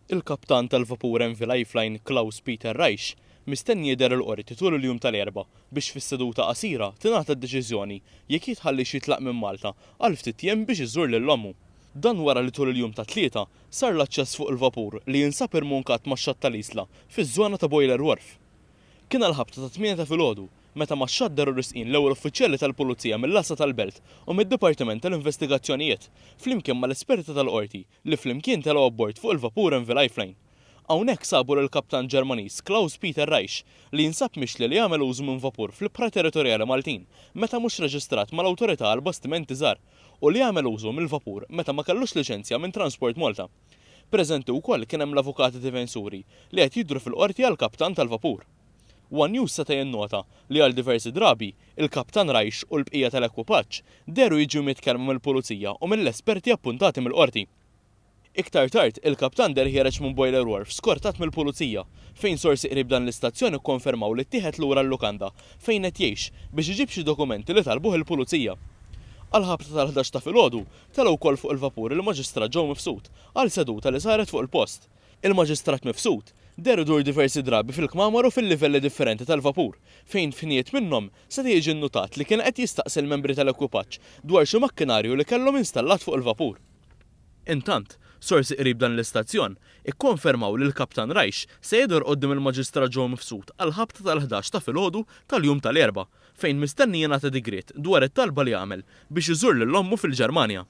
Il-kaptan tal-vapur MV Lifeline Klaus Peter Reisch mistenni jidher il-Qorti tul il-jum tal-Erbgħa biex fis-seduta qasira tingħata d-deċiżjoni jekk jitħalliex jitlaq minn Malta għal ftit jiem biex iżur lil ommu. Dan wara li tul il-jum tat-Tlieta sar l-aċċess fuq il-vapur li jinsab irmunkat max-xatt tal-Isla fiż-żona ta' Boiler Wharf. Kien għall-ħabta tat-tmienja ta' filgħodu meta max-xatt dehru resqin l-ewwel uffiċjali tal-Pulizija mill-Għassa tal-Belt u mid-Dipartiment tal-Investigazzjonijiet flimkien mal-esperti tal-Qorti li flimkien telgħu abbord fuq il-vapur MV Lifeline. Hawnhekk sabu lill-kaptan Ġermaniż Klaus Peter Reisch li jinsab mixli li għamel użu minn vapur fl-ibħra territorjali Maltin meta mhux reġistrat mal-Awtorità għall-Bastimenti Żgħar u li għamel użu mill-vapur meta ma kellux liċenzja minn Transport Malta. Preżenti wkoll kien hemm l-avukati difensuri li qed jidhru fil-Qorti għall-kaptan tal-vapur. One News seta' jinnota li għal diversi drabi, il-Kaptan Reisch u l-bqija tal-ekwipaġġ dehru jiġu mitkellma mill-Pulizija u mill-esperti appuntati mill-Qorti. Iktar tard, il-Kaptan deher ħiereġ minn Boiler Wharf skortat mill-Pulizija, fejn sorsi qrib dan l-istazzjon ikkonfermaw li ttieħed lura l-lukanda fejn qed jgħix biex iġib xi dokumenti li talbuh il-Pulizija. Għall-ħabta tal-ħdax ta' filgħodu, tela' wkoll fuq il-vapur il-Maġistrat Joe Mifsud għal seduta li saret fuq il-post. Il-Maġistrat Mifsud deher idur diversi drabi fil-kmamar u fil-livelli differenti tal-vapur, fejn f'ħinijiet minnhom seta' jiġi nnutat li kien qed jistaqsi l-membri tal-ekwipaġġ dwar xi makkinarju li kellhom installat fuq il-vapur. Intant, sorsi qrib dan l-istazzjon ikkonfermaw li l-Kaptan Reisch se jidher quddiem il-Maġistrat Joe Mifsud għall-ħabta tal-ħdax ta' filgħodu tal-jum tal-Erbgħa, fejn mistenni jingħata digriet dwar it-talba li għamel biex iżur lil ommu fil-Ġermanja.